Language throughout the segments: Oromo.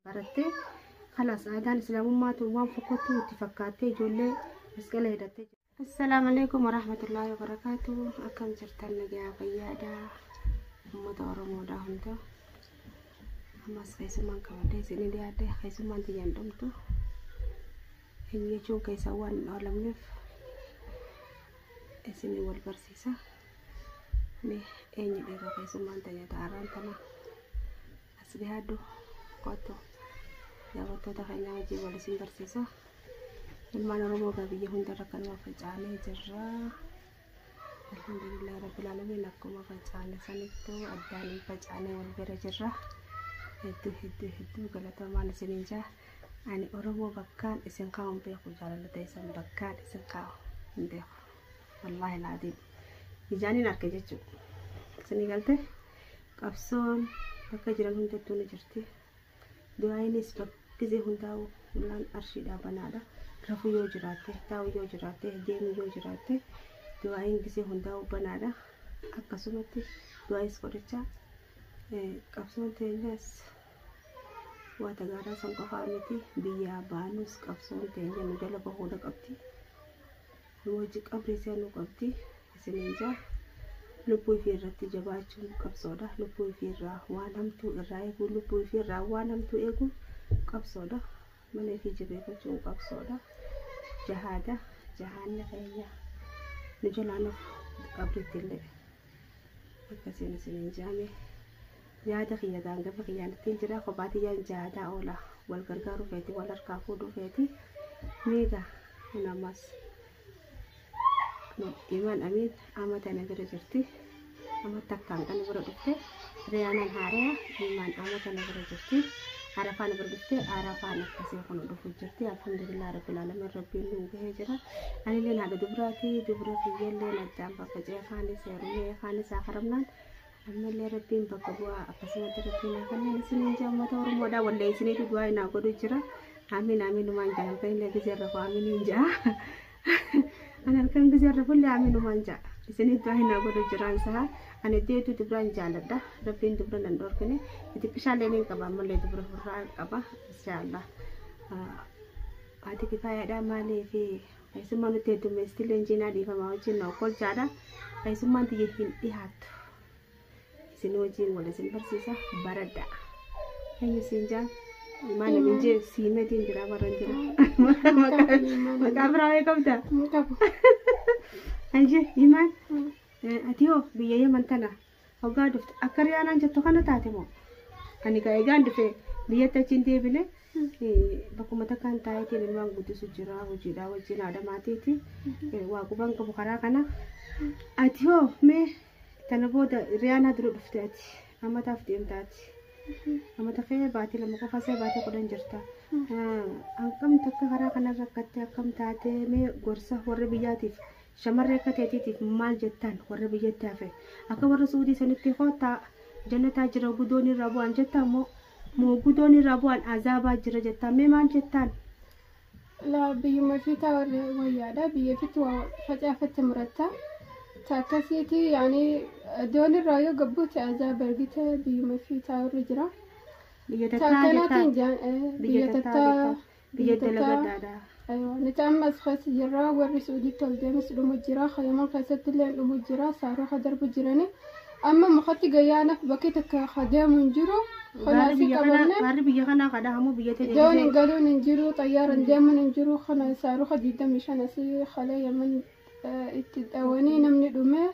Barattee kalaas aadaan islaamummaa tun waan fokkottuu itti fakkaattee ijoollee masqala hidhattee jirti. Assalaamu alaikum warahmatullaahi wabarakaatu. Akkam jirtan nagaa fayyaadha. Uummata Oromoodha hunda. Ammas keessummaan qabadhee isinii dhiyaadhe keessummaan tiyyaan dhumtu. Eenyu jechuun keessaa waan hin oolamneef isinii wal barsiisa. Mee eenyu dhiiroo keessummaan tanya taaraan tana as dhiyaadhu kottu daawwattoota keenyaa wajjin wal isin barsiisa. Ilmaan Oromoo egaa biyya hundarra kanuma facaanee jirra. Alhamdulillah Rabbil Aalamiin akkuma facaane sanittuu addaan hin facaanee wal bira jirra. Hedduu hedduu hedduu galatoomaan isiniin jaa. Ani Oromoo bakkaan isin kaa'u hin beeku jaalala teessan bakkaan isin kaa'u hin beeku. Wallaahi laadiin. Ijaaniin arge jechuudha. Isinii galte qabsoon bakka jiran hundattuu ni jirti. Du'aayinis gizee hundaa'u ulaan arshiidhaa banaadha. Rafuu yoo jiraatte, taa'uu yoo jiraatte, deemuu yoo jiraatte du'aayin gizee hundaa'u banaadha. Akkasumatti du'aayis godhachaa qabsoon teenyas waa tagaaraa san qofaa miti biyyaa baanus qabsoon teenya nu jala bahuudha qabdi. Nu wajji qabrii seenuu qabdi isiniin jaa. Lubbuu ifii irratti jabaachuun qabsoodha. Lubbuu ifii irraa waan hamtuu irraa eeguu, lubbuu ifii irraa waan hamtuu eeguun qabsoodha. Mana ifii jabeeffachuun qabsoodha. Jahaada, jahaanni keenya nu jalaan of qabriitti illee akkasiin isiniin jaame. Yaada kiyya gaangama kiyyaan ittiin jira kophaa tiyyaan jahaadaa oola. Wal gargaaruu feeti, wal harkaa fuudhuu feeti. Meegaa kun ammas Imaan Amiin amata na bira jirti. Ama takkaan kan bira dhufte. Riyaanaan haaraya Imaan amata na bira jirti. Arafaan bira dhufte Arafaan akkasii kun dhufu jirti. Alhamdulillah Rabbil Alamin Rabbiin nu gahee jira. Anilleen haadha dubraati. Dubra kiyyallee addaan faffacee kaanis heerumee kaanis akaramnaan ammallee Rabbiin bakka bu'aa akkasumatti Rabbiin haa kenneen isiniin jaa uummata Oromoodha. Wallee isiniitu du'aa inaa godhu jira. Amiin amiinumaan jaa halkan illee gizee irra amiin jaa. Ani halkan gizee irra fuullee amiinumaan jaa. Isiniitu du'aa inaa godhu jiraan saha. Ani deetu dubraan jaaladha. Rabbiin dubra nan dhorkine. Xixiqqishaallee niin qaba ammallee dubra furraa qaba. Inshaallah. Haati kifaayaadha maalii fi keessummaa nutti heddummeessitillee injiinaa dhiifamaa wajjin na okkolchaadha. Keessummaan tiyya hin dhiyaattu. Isin wajjin wal isin barsiisa baradha. Eenyu siin jaa? Maal namni jee siimetiin jira baran jira. Maqaa biraa wayii qabda? Hin qabu. Ayyee Imaan ati hoo biyya Yemen tana hoggaa dhufte akka riyaanaan jettu kana taate moo? Ani gaa egaan dhufe biyyatti achi hin deebine bakkuma takkaan taa'eetiin ilmaan guddisu jira hojiidhaa wajjin haadha maatiiti waa quban qabu karaa kana. Ati hoo mee tana booda riyaanaa dura dhufte ati amataaf deemta ati. Amata kee baatii 2 qofa see baatii 10 jirta. Akkam takka karaa kana rakkatte akkam taate mee gorsa warra biyyaatiif shamarree akka teetiitiif maal jettaan warra biyyatti hafe akka warra Suudii sanitti koottaa jannataa jira gudoon irraa bu'an jettaan moo moo gudoon irraa bu'an azaabaa jira jettaan mee maal jettaan? Laa biyyuma fiitaa warri wayyaadha. Biyya fitti waa facaafatte muratta. Ta akkasiiti yaani doon irraa yoo gabbuute azaaba argite biyyuma fiitaa warri jira. Biyya Ta tattaa jettaan akkanaatiin jaan biyya biyya tattaa tattaa jettaan biyya biyya tattaa dalagadhaadha. aywa nuti amma as keessa jirra warri Suudiitti ol deemus dhumu jira Yaman keessatti illee dhumu jira saaroo darbu jirani amma mukatti gayyaanaaf bakki takka deemu hin jiru Gaarri kanaasii biyya kanaa qabanne gaarri biyya kanaa kadhahamu biyya teenya doon hin gisee galuun hin jiru xayyaaraan deemuun hin jiru kana saaruka 25 asii kalee Yaman itti dhawanii namni dhume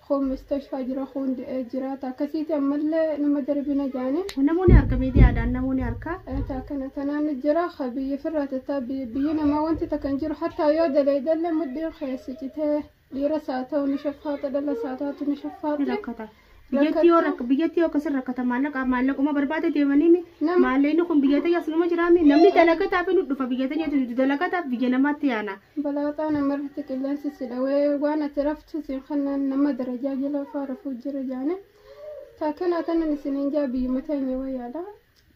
kun mustashfaa jira kun du'ee jira akkasiiti ammallee nama darbina jaanii Namoonni harka miidiyaadhaan namoonni harka akkana tanaan jira biyya firraa tattaa biyyi namaa wanti takka hin jiru hattaa yoo daleedallee mudhiin keessa citee dhiira saa ta'u ni shaffaata dhala saa taatu ni ni shaffaatti rakkata. Biyyatti yoo rakkatta rakk biyyatti yoo akkasin rakkata maallaqa maallaquma barbaada deemanii nama maallaqni kun biyya teenya asuma jiraami namni dalagataaf nu dhufa biyya teenya nuti dalagataaf biyya namaatti yaana. Balaaxaa namarratti qilleensi si dhawee waan ati raftu siin kanaan nama darajaa jala faa rafuu jira jaane. Taakkanaa tanan isiniin jaa biyyuma teenya wayyaadha.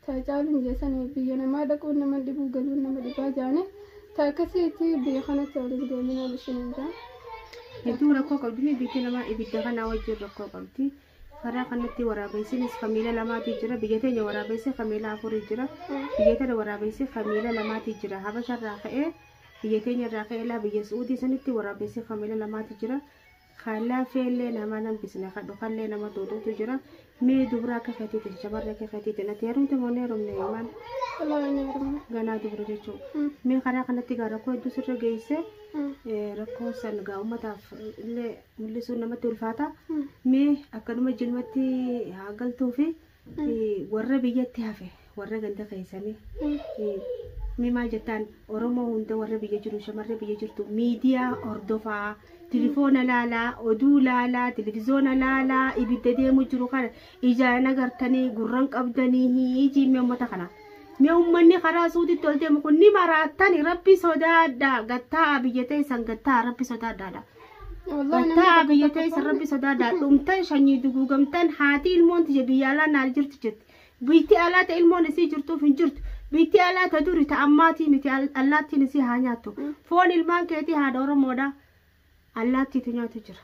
Taa caaluun jeesanii biyya namaa dhaquun nama dhibuu galuun nama dhibaa jaane. Taa akkasiitti biyya kanatti waliin deeminaan isiniin jaa. Hedduu rakkoo qabdi biyyi namaa ibidda kanaa wajjin rakkoo qabdi. Karaa kanatti waraabessinis kan miila lamaatii jira. Biyya teenya waraabessi kan miila afurii jira. Biyya tana waraabessi kan miila lamaatii jira. Habasharraa ka'ee biyya teenya irraa ka'ee laa biyya Suudii sanitti waraabessi kan miila lamaatii jira. Kan lafeellee nama nambisne kan dhukallee nama tuutuutu jira. Mee dubra akka keetiitiin shamarree akka keetiitiin ati heerumte moo hin heerumne maal Walaa hin heerumne. Ganaa dubra jechuudha. Mee karaa kanatti gaa rakkoo hedduu sirra geesse rakkoo san gaa uummataaf illee mul'isuun namatti ulfaata. Mee akkanuma jilmatti haa galtuu fi warra biyyatti hafe warra ganda keessanii mee maal jettaan Oromoo hunda warra biyya jiru shamarree biyya jirtu miidiyaa hordofaa tilifoona laalaa oduu laalaa televizoona laalaa ibidda deemu jiru kana ijaan agartanii gurran qabdanii hiijii mee uummata kana. Mee uummanni karaa suutitti ol deemu kun ni maraatani rabbi sodaadhaa gattaa biyya teessan gattaa rabbi sodaadhaadha. Wallahi namni Gattaa tokko biyya tokko teessan rabbi sodaadhaa dhumtan shanyii duguugamtan haati ilmoon tiyya biyya alaa naal jirtu jetti. Biyyi alaa ta ilmoon isii jirtuuf hin jirtu. Biyyi alaa ta duri ta ammaatii miti allaattiin isii haa nyaattu. Foon ilmaan keetii haadha Oromoodha. Allaattiitu nyaatu jira.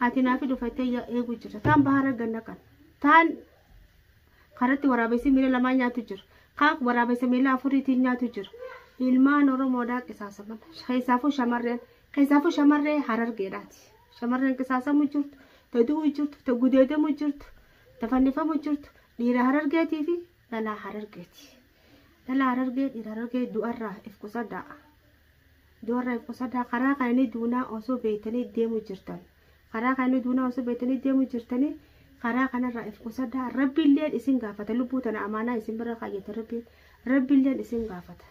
Ati naafi dhufattee eegu jira. Taan bahara ganna kan. Taan karatti waraabessi miila lamaa nyaatu jira. Kaan waraabessa miila afuriitiin nyaatu jira. Ilmaan Oromoodhaa qisaasaman. Keessaafuu shamarreen. Keessaafuu shamarree harargeedhaati. Shamarreen qisaasamu jirtu. Ta du'u jirtu. Ta gudeedamu jirtu. Ta fannifamu jirtu. Dhiira harargeetii fi dhalaa harargeeti. Dhalaa harargee dhiira harargee du'arraa if qusadhaa. Du'arraa if qusadhaa karaa kananii duunaa osoo beektanii deemu jirtan. Karaa kananii duunaa osoo beektanii deemu jirtanii karaa kanarraa if qusadhaa. Rabbiilleen isin gaafata. Lubbuu tana amaanaa isin bira kaayyate rabbiin. Rabbiilleen isin gaafata.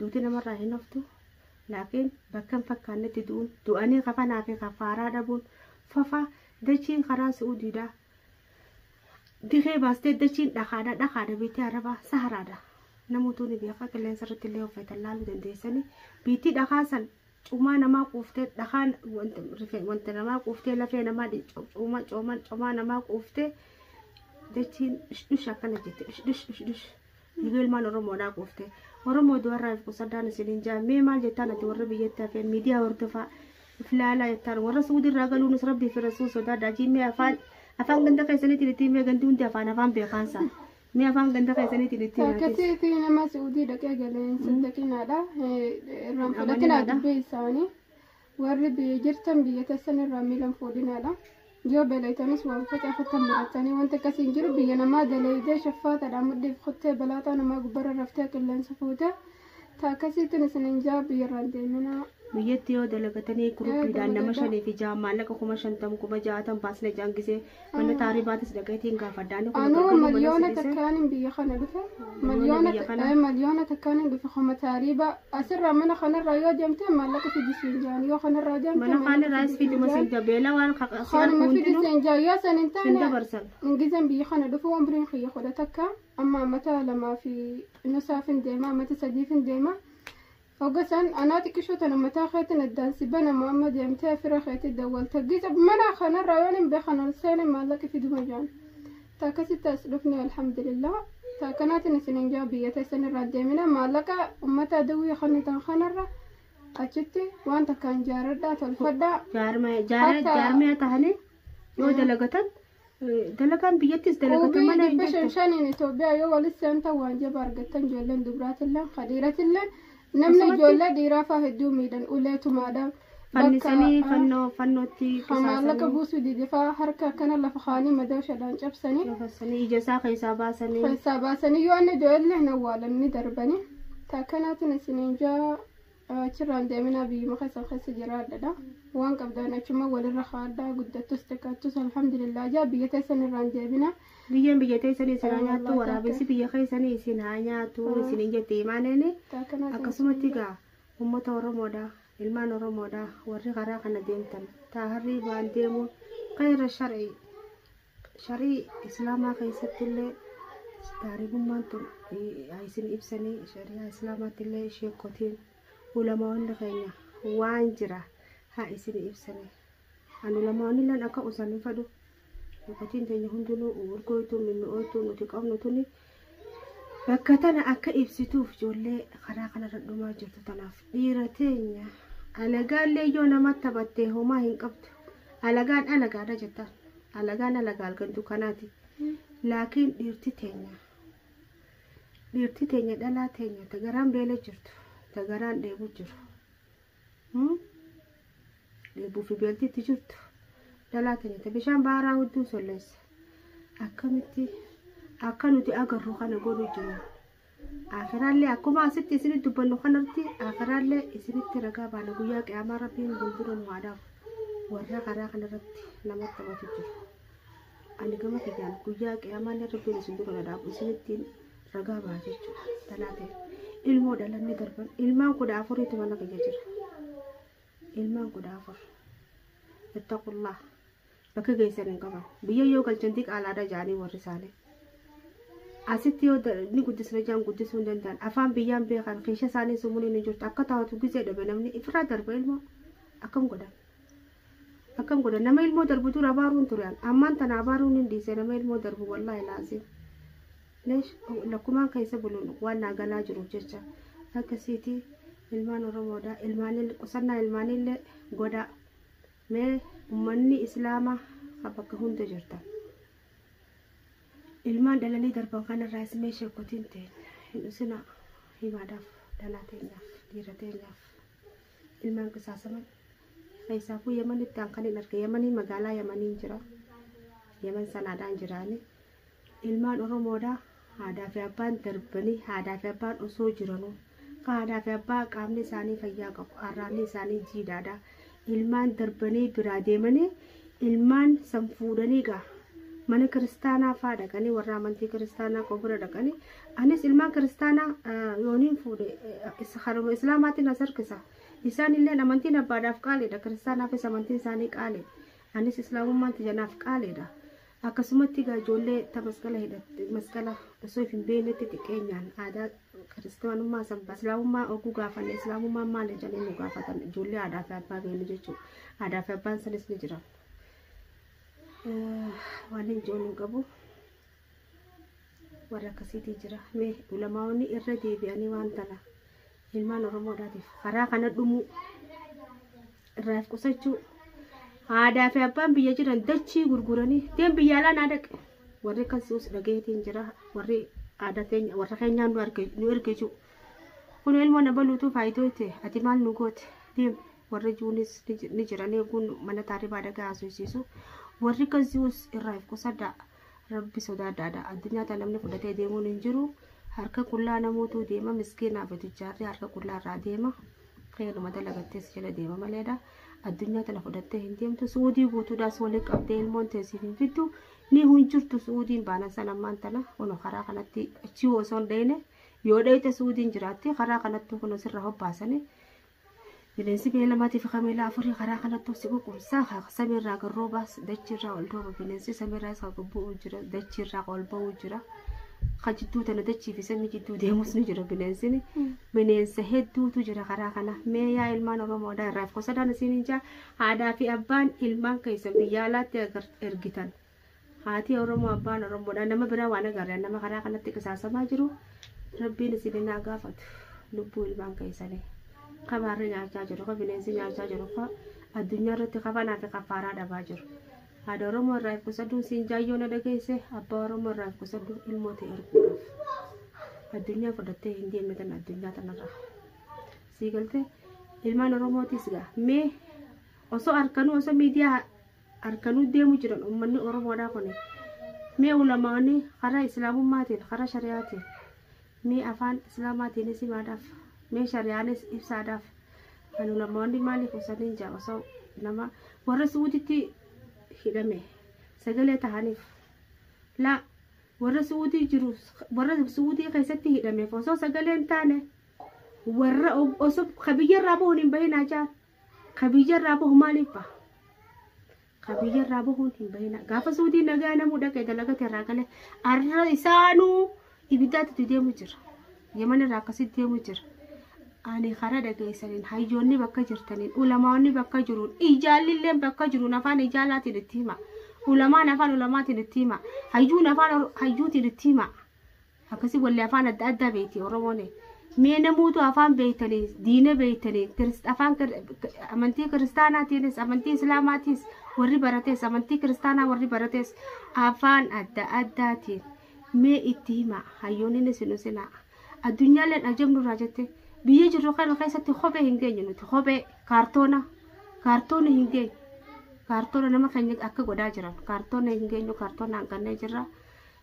Duuti namarraa hin haftu. Laakiin bakka hin fakkaannetti du'uun du'anii kafanaa fi kafaaraa dhabuun fafa dachiin karaa Su'uudiidha. Dirree baastee dachiin dhakaadha dhakaadha biitti arabaa saharaadha. Namootni ni beekaa qilleensa irratti illee uffatan laaluu dandeessanii biitti dhakaa san cumaa namaa quuftee dhakaan wanta namaa quuftee lafee namaa cumaa cooman comaa namaa quuftee dachiin dhush akkana jette dhush dhush dhush dhiiga ilmaan Oromoodhaa quuftee Oromoo du'arraa if qusadhaan isiniin jaa mee maal jettaan ati warra biyyatti hafeen miidiyaa hordofaa if laalaa jettaan warra Suudiirraa galuunis rabbii fi rasuul sodaadhaa jimmee afaan afaan ganda keessaniitiin ittiin mee gandi hundi afaan afaan beekaansa mee afaan ganda keessaniitiin ittiin Akkasitti nama Suudii dhaqee galeen saddaqinaadha. Irraan fudhatinaa dubbii isaanii. Warri biyya jirtan biyya teessan irraa miilan fuudhinaadha. Yoo beeleytanis waan facaafattan muratanii wanta akkasii hin jiru biyya namaa daleeydee shaffaataadha mudhiif qottee balaaxaa namaa gubbarra raftee qilleensa fuute. Ta akkasiitiin isin hin jaa biyya irraan deeminaa. Biyyatti yoo dalagatanii guruppiidhaan nama shanii fi jaha maallaqa 50,000 60,000 baasne jaangisee mana taarii baatis dhaqeetiin gaafadhaan kun Anuu gargar miliyoona mana sadise. takkaanin biyya kana dhufe. Miliyoona biyya kana. Miliyoona takkaanin dhufe homa taariiba asirraa mana kanarraa yoo deemte maallaqa fidisiin jaan yoo kanarraa deemte Mana kaan irraas fiduma siin jabeela waan si Kanuma harku hundinuu fidisiin jaan yoo san hin sin taane dabarsan. ingizan biyya kana dhufu umriin kiyya 11 amma amata 2 fi nusaaf hin deema amata 3 hin deema. Hoggasan anaa xiqqishoo tana mataa keetiin addaan si banama amma deemtee fira keetii dawwalta giza mana kanarraa yoon hin beekan ol seene maallaqa fiduma jaan. Ta akkasitti as dhufne alhamdulillah. Ta akkanaatiin isin hin jaa biyya teessan irraa deemina maallaqa uummata adawwii kannitan kanarra achitti waan takkaan jaaradhaa tolfadhaa. Jaarmaya tahanii yoo dalagatan dalagaan biyyattis dalagatan Qubii mana hin dhibba shan jirtu. shaniin Itoophiyaa yoo walitti seentan waan jaba argattan ijoolleen dubaraatiillee kadhiiratillee namni Akkasumatti ijoollee dhiiraa fa'aa hedduu miidhan ulee tumaadhaan bakka fannisanii fannoo fannootti maallaqa qisaasanii buusuu dide fa'aa harka akkana lafa kaanii madooshaadhaan cabsanii lafassanii ija isaa keessaa baasanii keessaa baasanii yoo inni du'ellee hin awwaalan ni darbanii. Takkanaatiin isiniin jaa achirraan deeminaa biyyuma keessan keessa jiraadhadha. Waan qabdan achuma walirra kaadhaa guddattus xiqqaattus alhamdulillah jaa biyya teessan irraan deebina. Biyyeen biyya teessanii isin haa nyaattu Wallahi waraabessi biyya keessanii isin haa nyaattu isiniin jette imaaneen Takkanaatiin akkasumatti gaa uummata Oromoodha ilmaan Oromoodha warri karaa kana deemtan taaharrii baan deemuun khayra shar'ii sharii islaamaa keessatti illee taaribummaan tun isin ibsanii shari'aa islaamaatti illee sheekotiin ulamaawwan keenya waan jira haa isin ibsanii an ulamaawwan illeen akka usan hin fedhu sheekotiin teenya hundinuu urgooytuu mimmi'ooytuu nuti qabnu tuni bakka tana akka ibsituuf ijoollee karaa kanarra dhumaa jirtu tanaaf dhiira teenya alagaallee yoo namatti taphatte homaa hin qabdu alagaan alagaadha jettaan Alagaan alagaa halkan dukkanaati. Laakiin dhiirti teenya. Dhiirti teenya dhalaa teenya ta garaan beela jirtu ta garaan dheebuu jiru. Dheebuu fi beeltitti jirtu dhalaa teenya ta bishaan baaraa hudduu solleessa. Akkamitti akka nuti agarru kana godhu jiru. Akiraallee akkuma asitti isinitti dubbannu kanatti akiraallee isinitti ragaa baana guyyaa qiyaamaa rabbiin fuuldura nu haa dhaabu. Warra karaa kanarratti namatti taphatu jiru. Ani gama kiyyaan guyyaa qiyaamaa rabbiin isin dura na dhaabu isinittiin ragaa ba'a jechuudha. Dhalaa ta'e ilmoo dhalanni darban ilmaan 14tu mana kiyya jira. Ilmaan 14. Ittaqullaa bakka geessan hin qaban. Biyya yoo galchan diqaalaadha jaanii warri isaanii. Asitti yoo ni guddisna jaan guddisuu hin danda'an. Afaan biyyaan beekan keesha isaanii sumuun hin jirtu. Akka taa'atu gisee dhabe namni ifirraa darba ilmoo akkam godhan. Akkam godhan nama ilmoo darbu dura abaaruun ture ammaan tana abaaruun hin dhiise nama ilmoo darbu wallaahi laazim. Leesh lakkumaan keessa buluun waan naa galaa jiruuf jecha akkasiiti ilmaan Oromoodha. Ilmaanillee qusannaa ilmaanillee godhaa. Mee uummanni Islaamaa kan bakka hunda jirtan. Ilmaan dhalanii darban kanarraa ismee sheekotiin teenya hin dhusinaa himaadhaaf dhalaa teenyaaf dhiira teenyaaf ilmaan qisaasaman keessaafuu Yemanitti an kan hin arge Yemanii magaalaa Yemaniin jira Yemen sanaadhaan jiraani ilmaan Oromoodhaa haadhaa fi abbaan darbanii haadhaa fi abbaan osoo jiranuu ka haadhaa fi abbaa qaamni isaanii fayyaa qabu arraanni isaanii jiidhaadha ilmaan darbanii biraa deemanii ilmaan san fuudhanii gaa mana kiristaanaa faa dhaqanii warra amantii kiristaanaa qobura dhaqanii anis ilmaan kiristaanaa yooniin fuudhe haruma islaamaatiin as harkisa isaan illee amantiin abbaadhaaf qaaliidha kiristaanaafis amantiin isaanii qaaliidha anis islaamummaan tijanaaf qaaliidha akkasumatti egaa ijoollee ta masqala hidhatte masqala osoo hin beeknetti xiqqeenyaan aadaa kiristaanummaa san islaamummaa oguu gaafanne islaamummaan maali jedhanii nu gaafatan ijoollee aadaa fi abbaa beeknu jechuudha aadaa fi abbaan sanis ni jira. Waan hin joonu qabu warra akkasiitii jira mee ulamaa'onni irra deebi'anii waan tana ilmaan Oromoodhaatiif karaa kana dhumuu irraa qusachuu aadaa fi abbaan biyya jiran dachii gurguranii deem biyya alaa naa dhaqe warri akkasiis dhagayeetiin jira warri aadaa teenya warra keenyaan nu erge jiru kun ilmoo na baluutu faayidoo ta'e ati maal nu goote deem warri juunis ni jiranii kun mana taaribaa dhagaa haasofsiisu warri akkasiis irraa of qusadhaa rabbi sodaadhaadha addunyaa tana namni fudhatee deemuun hin jiru harka qullaa namootu deema miskiinaa fi tujjaarri harka qullaa irraa deema qeeruma dalagattees jala deema maleedha addunyaa tana fudhattee hin deemtu suudii guutuudhaas waliin qabdee ilmoon teessiif hin fiddu ni hin jirtu suudiin baanan san ammaan tana kun karaa kanatti achi osoo hin dhayne yoo dhayte suudiin jiraatti karaa kanatti kun sirra hobbaasanii bineensi beelamaatiif kameelaa afurii karaa kanatti si ququmsaa samiirraa garroobaas dachiirraa ol rooba bineensi samiirraa isa gubbu'u jira dachiirraa ol ba'uu jira ka jidduu tana dachii fi samii jidduu deemus ni jira bineensi bineensa hedduutu jira karaa kana mee yaa ilmaan Oromoodhaa irraa of qusadhaan isiin hin jaa haadhaa fi abbaan ilmaan keessan biyya alaatti ergitan haati Oromoo abbaan Oromoodhaa nama biraa waan agarre nama karaa kanatti qisaasamaa jiru rabbiin isin haa gaafatu lubbuu ilmaan keessanii. Kabaarri nyaachaa jiru, ka bineensi nyaachaa jiru, ka addunyaa irratti kafanaa fi kafaaraa dhabaa jiru. Haadha Oromoo irraa of qusadhuun siin jaayyoo na dhageesse abbaa Oromoo irraa of qusadhu ilmoo ta'e erguudhaaf. Addunyaa fudhattee hin deemne tana addunyaa tanarraa. Sii galtee ilmaan Oromootis gaa mee osoo harkanuu osoo miidiyaa harkanuu deemu jiran uummanni Oromoodhaa kun mee ulamaanii karaa islaamummaatiin karaa shari'aatiin mee afaan islaamaatiinis himaadhaaf mee shari'aanis ibsaadhaaf kan ulamoonni maaliif osaniin jaa osoo nama warra suuditti hidhame sagalee tahaniif laa warra suudii jiru warra suudii keessatti hidhameef osoo sagalee hin taane warra osoo ka biyyarraa bahuun hin bahinaa jaa ka biyyarraa bahu maaliif baha ka biyyarraa bahuun hin bahinaa gaafa suudii nagaa namuu dhaqee dalagate irraa galee arra isaanuu ibiddaatti deemu jira Yemen irraa akkasitti deemu jira. Ani karaa dhageessaniin hayyoonni bakka jirtaniin ulamaonni bakka jiruun ijaallilleen bakka jiruun afaan ijaalaatiin itti hima ulamaan afaan ulamaatiin itti hima hayyuun afaan hayyuutiin itti hima akkasii wallee afaan adda addaa beekti Oromoon Mee namuutu afaan beeytanii, diina beeytanii, afaan amantii kiristaanaatiinis, amantii islaamaatiis warri baratees, amantii kiristaanaa warri baratees afaan adda addaatiin mee itti hima. Hayyoonni isin usinaa. Addunyaalleen ajabnurraa jette, biyya jirru kana keessatti kophee hin geenye nuti, kophee kaartoona, kaartoona hin geenye. Kaartoona nama keenya akka godhaa jiran kaartoona hin geenyu, kaartoona hanqannee jirra.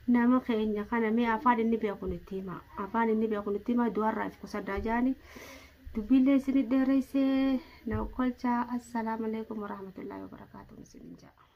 Nama keenya kana mee afaan inni beeku nutti hima, afaan inni beeku nutti hima. Du'arraa if qusadhaa jaani dubbiillee isin dheereessee na kolchaa. Assalaamu alaikum warahmatullaahi wabarakaatuh isinin ja'a.